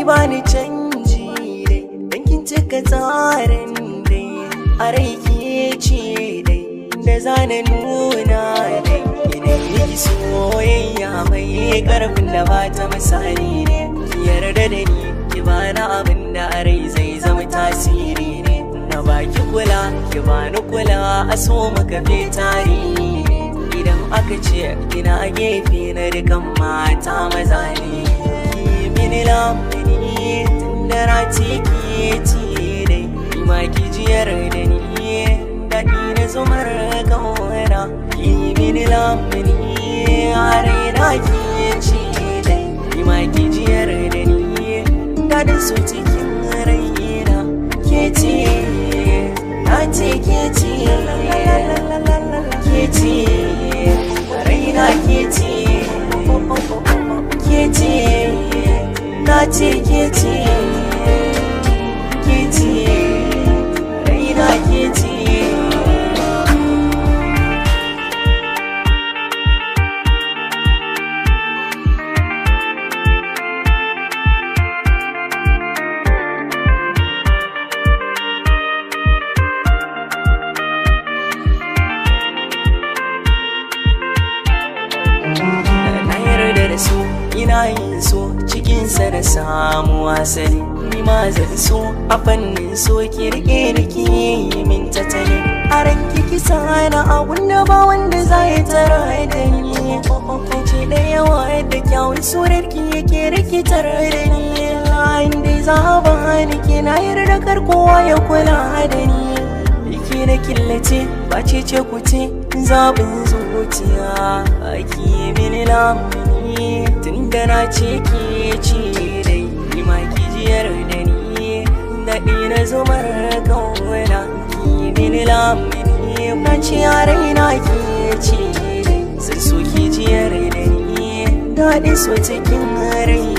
Bani canji dai, dan kin cika tsarin dai. A rai ke ce dai, da zana nuna dai. Ina miki soyayya mai karfin da ba ta misali ne. Ki yarda da ni, ki bani abin da a rai zai zama tasiri ne. Na baki kula, ki bani kula, a so muka fi tarihi ne. Idan aka ce kina gefe na, dukan mata maza ne. Ki mini lamuni tun da na ce ki ce dai, ni ma ki jiyar da ni daɗi na zumar kauna. Ki mini lamuni, a raina ki ce dai, ni ma ki jiyar da ni daɗin so cikin raina. Ke ce, na ce ke ce, ke ce raina, ke ce, ke ce, na ce ke ce, ke ce raina, ke ce. Na yarda da su, ina yin so cikinsa da samu asali. Ni ma zan so a fannin so, ki rike da ki yi min tattali. A ranki ki sana abun da ba wanda za ya tara da ni. Ce da yawa da kyawun surar ki yake rikitar da ni. Inda za a bani ki, na yarda kar kowa ya kula da ni. Ki na killace ba ce ce ku ce zaɓin zuciya. Ki mini lamuni tun da na ce ki ce dai, ni ma ki jiyar da ni daɗi na zumar kauna. Ki mini lamuni, na ce a raina ki ce dai, zan so ki jiyar da ni daɗi so cikin rai.